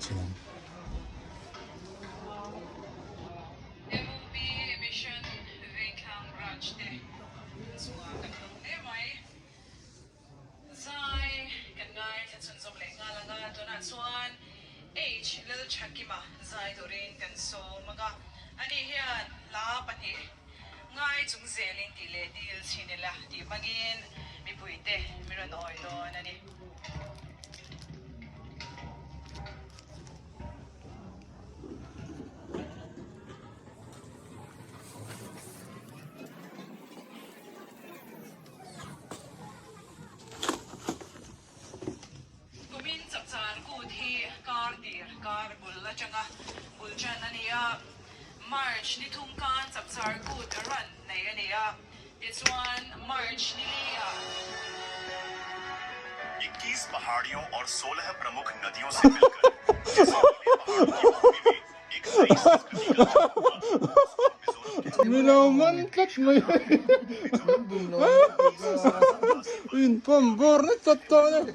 chhin ang. MOB Mission Vengthlang Branch te chungah kan lawm hle mai. Zai kan ngaithla chhunzawm leh nghal ang a, tunah chuan H Lalthakima zai turin kan sawm ang a, ani hian hla pahnih ngai chung zelin tih leh dil chhin ila tih hmangin mipuite min rawn awi dawn a ni. Kumin chapchar kut hi kar tir kar bul atanga bul tan a ni a, March ni thum khan chapchar kut run nei a ni a, tichuan March ni li ah. इक्कीस पहाड़ियों और सोलह प्रमुख नदियों से मिलकर जिस नीले पहाड़ की भूमि में एक नई संस्कृति का जन्म हुआ उसको मिजोरम के Milo man tlat mai in pump bawr nasa tawh a ni.